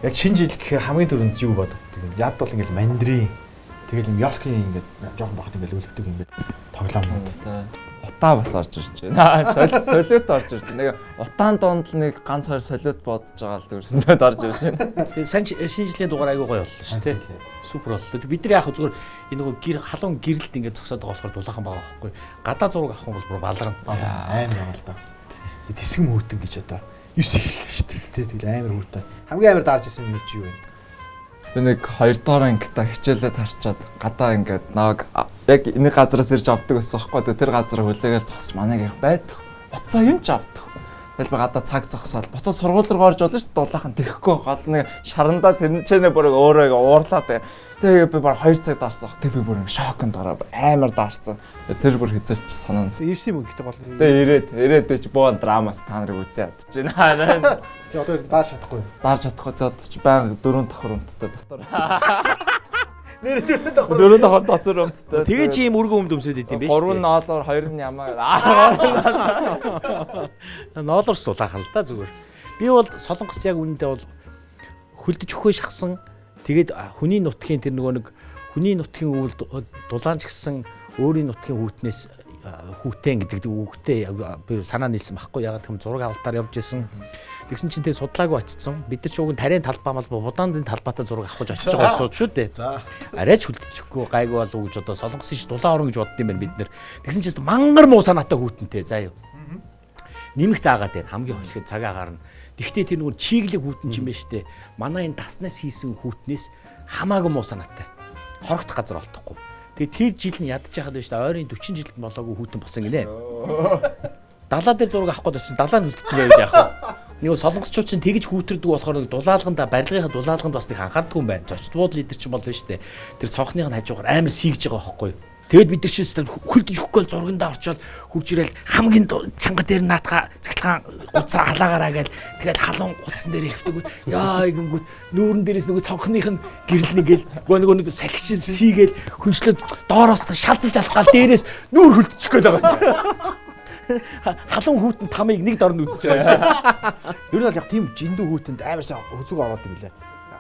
Яг шинэ жил гэхээр хамгийн түрүүнд юу бодогддог юм? Яд бол ингээл мандрин. Тэгэл юм ёлкийн ингээд жоохон бохот ингээл үлгдэг ингээд тоглоомнууд. Утаа бас орж ирж байна. Солиот орж ирж байна. Нэг утаан дунд л нэг ганц хоёр солиот бодож байгаа л дөрсөндөө орж ирж байна. Тэгээ сайн шинэ жилийн дугаар айгүй гоё боллоо шүү дээ. Супер боллоо. Бид нар яг зүгээр энэ нөгөө гэр халуун гэрэлд ингээд зогсоод байгаа болохоор дулаахан байгаа байхгүй. Гадаа зураг авах юм бол бүр баларна. Амар байгаа л да. Тэсгэм хүүтэн гэж одоо 9 эхэллээ шүү дээ. Тэ тэгэл амар хүүтэн. Хамгийн амар дарж исэн юм чи юу вэ? Би нэг 2 дугаар ангита хичээлээ тарчаад гадаа ингээд наваг яг нэг газараас ирж авдаг гэсэн байхгүй. Тэр газар хүлээгээл зогсож манай гэрх байдаг. Уцаа юм ч авдаг. Тэгэл би гадаа цаг зогсоол. Буцаа сургууль руу орж болно шүү дээ. Дулаахан тэхгүй гол нэг шарандаа тэрнчэнэ бүр өөрөө уурлаа. Тэгээ би баг 2 цаг дарсан. Тэг би бүр шоконд ороо амар дарсан. Тэр бүр хэзээ ч санаанд. Ирсэн юм гэдэг гол. Тэгээ ирээд би чи боо драмаас та нарыг үзээ ядаж байна. Тэг одоо даарч чадахгүй. Даарч чадахгүй зод чи баян 4 давхар өмдтэй дотор. Нэр 4 давхар. 4 давхар дотор өмдтэй. Тэгээ чи ийм өргөн өмд өмсөд идэм биш. 3 ноолоор 2 нь ямаа. Ноолоорс дулаахан л да зүгээр. Би бол Солонгос яг үнэндээ бол хөлдөж өхөө шахсан. Тэгээд хүний нутгийн тэр нөгөө нэг хүний нутгийн өвөл дулаан ч гэсэн өөрийн нутгийн хүүтнээс хүүтэн гэдэг үгтэй би санаа нийлсэн байхгүй. Ягаад гэм зураг авалтаар явж исэн. Тэгсэн чинь тэр судлаагүй очсон. Бид нар ч уг нь тарийн талбай мал будаандын талбайтай зураг авах гэж очиж байгаа улсууд шүү дээ. За. Арай ч хүлдэчихгүй гайгүй болов гэж одоо Солонгосын ш дулаан орон гэж бодд юм байна бид нар. Тэгсэн чинь мангар муу санаатай хүүтэнтэй заа юу. Нэмэх заагаад байна. Хамгийн хөлхөд цаг агаар нь. Тэгтээ тэр нөгөө чиглэг хүүтэн ч юм байна штэ. Манай энэ таснаас хийсэн хүүтнээс хамаагүй муу санаатай. Хорогт газар олдохгүй. Тэгээ тэр жил нь ядаж яхад байна штэ. Ойрын 40 жилд болоогүй хүүтэн болсон гинэ. Далаа дээр зураг авах гээд очсон. Далаа нь үлдсэн байвал яах вэ? Нэг солонгосчууд чинь тэгж хүүтрдэг болохоор нэг дулаалганда барилгынхаа дулаалганд бас нэг анхаардгүй юм байна. Зочд буудлын лидер чинь бол байна штэ. Тэр цонхных нь хажуугаар амар сийгж байгаа байхгүй юу? Тэгэд бид нар чинь хөлдөж өгөхгүй зургандаа орчоод хурж ирэл хамгийн чанга дээр наатгаа цахилгаан гуцаа халаагаараа гээл тэгэл халуун гуцсан дээр хэвтэгүүд яа гингүүд нүүрэн дээрээс нөгөө цонхных нь гэрэл нэгээл нөгөө нэг салхичин сийгээл хөнчлөөд доороос шалзаж алхаал дээрээс нүүр хөлдөчих гээд байгаа юм чинь. Халуун хүүтэн тамыг нэг дорнд үзэж байгаа юм чинь. Ер нь бол яг тийм жиндүү хүүтэнд амар сайн хөзөг ороод юм билээ.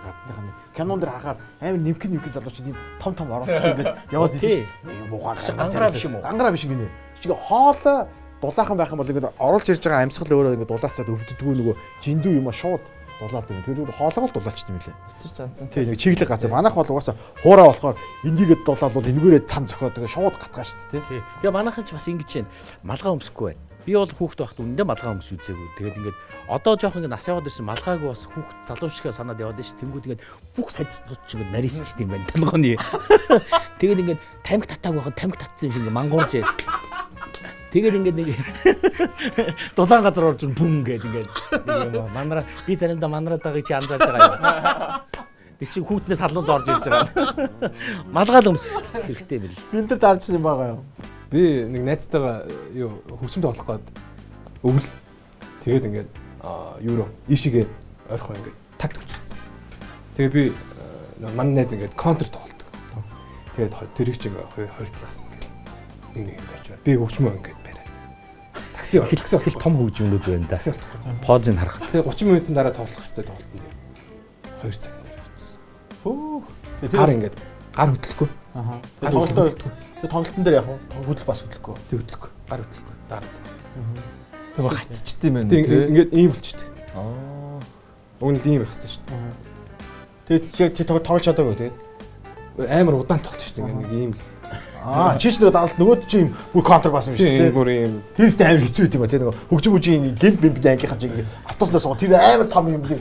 Гадных нь кинон дээр харахаар амар нэмхэн нэмхэн залуучууд ийм том том ороод ингээд яваад идэв. Муухай гангараа биш юм уу? Гангараа биш гинэ. Чиг хоолой дулаахан байх юм бол ингээд оруулж ирж байгаа амьсгал өөрөө ингээд дулаацаад өвддгүү нөгөө жиндүү юм а шууд дулаад юм. Тэр зүгээр хоолойгоо л дулаачт юм лээ. Тэр чанцсан. Тийм нэг чиглэг газар. Манайх бол угаасаа хуурай болохоор эндийгээд дулаал бол энэгээрээ цан зөхиод тэгээ шууд гатгаа шүү дээ. Тий. Тэгээ манайхан ч бас ингэж байна. Малгай өмсөхгүй байна. Би бол хүүхэд байхад үнэндээ малгай өмс үзээгүй. Тэгээд ингээд одоо жоох ингээд нас яваад ирсэн малгайгүй бас хүүхэд залуу шиг санаад яваад ш. Тэнгүүд ингээд бүх саждууд ч ингээд нарийсчт юм байна. Толгойн. Тэгээд ингээд тамхи татаагүй байхад тамхи татсан юм шиг ингээд мангуурж. Тэгээд ингээд нэг дулаан газар орж бүм гээд ингээд нэг юм манраа би заримдаа манраад байгааг чи анзаарч байгаа юм. Тэр чинь хүүтнээс халуунд орж ирж байгаа. Малгай л өмсөх хэрэгтэй юм бэл. Бид нар даржсан юм байгаа юу? Би нэг найзтайгаа юу хөгжим тоглох гээд өвөл тэгээд ингээд юу руу ийшээгээ ойрхон ингээд тагт өчсөн. Тэгээ би манай найз ингээд контр тоглолдог. Тэгээд тэрийг чи ингээд хоёр талаас нь ингээд нэг нэг юм байж байна. Би хөгжмөө ингээд бариад. Такси Такси хэл том хөгжмөнүүд байна да. Такси олдохгүй. Позыг харах. Тэгээ 30 минутын дараа тоглох хэрэгтэй тоглолтын дээр 2 цаг дээр ирсэн. Хөө. Гар ингээд гар хөдлөхгүй. Аха. Гар Тоглолтоо хөдлөхгүй. тэгээ тоглолтын дээр яг хөдөл бас хөдлөхгүй. Тэг хөдлөхгүй. Гар хөдлөхгүй. Дараа. Тэр гацчт юм байна Тэг тий. ингээд ийм болчихдээ. Аа. Уг нь л ийм байх хэрэгтэй шүү Тэгээд чи тоглож чадаагүй тэгээд. дээ. Амар удаан л тоглож шүү дээ. Ингээд нэг ийм л. Аа чи ч нөгөө даралт нөгөөд чи юм бүр контр басан юм Тийм шүү дээ. бүр ийм Тэр ихтэй амар хэцүү юм ба тий нөгөө хөгжим үжийн лимп бимп ангийнхан чи ингээ автобуснаас суу тэр амар том юм би.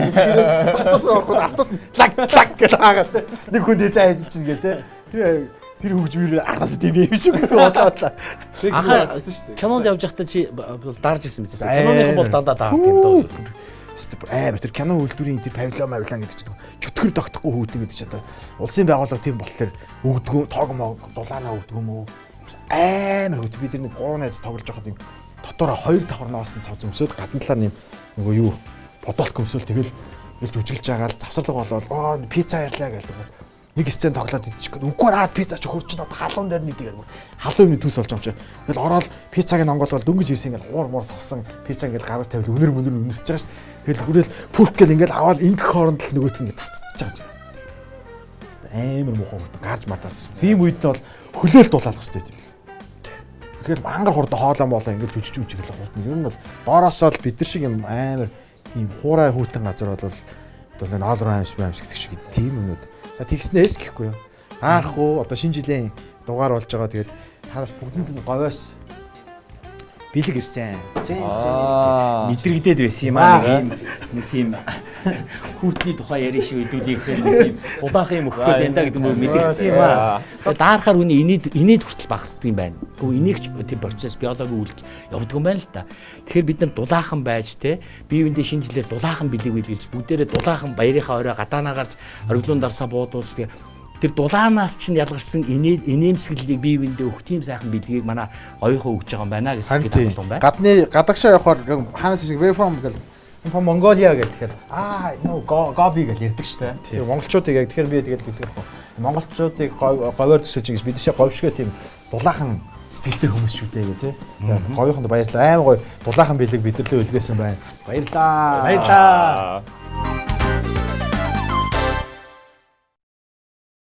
Автобус руу ороход автобус нь лаг лаг гэж хаагаад тий. Нэг хүн дээ зай чинь ингээ тий. Тэр тэр хөгжмөр анханасаа тийм юм шиг бодлоо. Анхаа болсон шүү дээ. Кинонд явж байхдаа чи бол дарж ирсэн мэт. Амар. Киноных бол дандаа даардаг юм даа. Степ амар тэр кино үйлдвэрийн тэр павильон мавилан гэдэг чинь чөтгөр тогтохгүй хүүтэн гэдэг чинь одоо улсын байгууллага тийм болохоор өгдгөө тоог мог дулаанаа өгдгөө юм уу амар хөт би тэр нэг гурван найз тоглож байхад юм дотоороо хоёр давхар ноосон цав зөмсөөд гадна талаар нэм нөгөө юу бодолт өмсөөл тэгэл илж үжиглж байгаа л завсарлага болоод оо пицца ярьлаа гэлдэг. Нэг сцен тоглоод идчих гээд үгүй наад пицца чи хурж чинь одоо халуун дээр нийтгээд бүр халуун юмны төс болж байгаа юм чи. Тэгэл ороод пиццаг нь онгоолгоод дөнгөж ирсэн ингээд уур муур савсан пицца ингээд гаргаж тавил өнөр мөнөр үнэсэж байгаа шүү дээ. Тэгэл хүрэл пүрк гэл ингээд аваад ингэх хооронд л нөгөөт ингээд цацчихж байгаа юм чи. Амар муухай хурдан гарч мартаарсан. Тийм үед нь бол хөлөөл дулаалах хэрэгтэй юм бэл. Тэгэл мангар хурдан хоолоо моолоо ингээд жүжиж жүжиг л хурдан. Ер нь бол доороосоо л бид нар шиг юм амар ийм хуурай хүүтэн газар бол одоо нэг ноолрон аимс аимс гэдэг шиг тийм юмнууд. За тэгснээс гэхгүй юу. Таарахгүй одоо шинэ жилийн дугаар болж байгаа. Тэгээд та нарт бүгдэнд нь говьос бэлэг ирсэн. Зэн зэн. Мэдрэгдээд байсан юм аа нэг ийм нэг тийм хүүтний тухай ярих шиг хэдүүлээ гэхээр нэг тийм дулаахан юм өгөх гээд байна да гэдэг нь мэдрэгдсэн юм аа. Тэгээ даарахаар үний инээд инээд хүртэл багасдаг юм байна. Гэхдээ энийг ч тийм процесс биологийн үйлдэл явдаг юм байна л да. Тэгэхээр бид нар дулаахан байж те бие биендээ шинэ жилээр дулаахан бэлэг бэлгэлж бүгдээрээ дулаахан баярынхаа орой гадаанаа гарч ориглон дарсаа буудуулж тэгээ тэр дулаанаас чинь ялгарсан инээмсэглэлийг бие биендээ өгөх тийм сайхан бэлгийг манай гоёхоо өгч байгаа юм байна гэсэн Харин сэтгэл тийм. хангалуун байна. Гадны гадагшаа явахаар хаанаас шиг where from гэл I'm from Mongolia гэх тэгэхээр аа no Gobi гэл ярьдаг штэ. Тэр монголчуудыг яг тэгэхээр би тэгэл гэдэг байхгүй. Монголчуудыг говьор төсөж ингэж бид шиг говь шигэ тийм дулаахан сэтгэлтэй хүмүүс шүү дээ гэх тий. Тэгээд говийнхонд баярлалаа. Амар гоё дулаахан бэлэг бид нар лөө илгээсэн байна. Баярлалаа. Баярлалаа.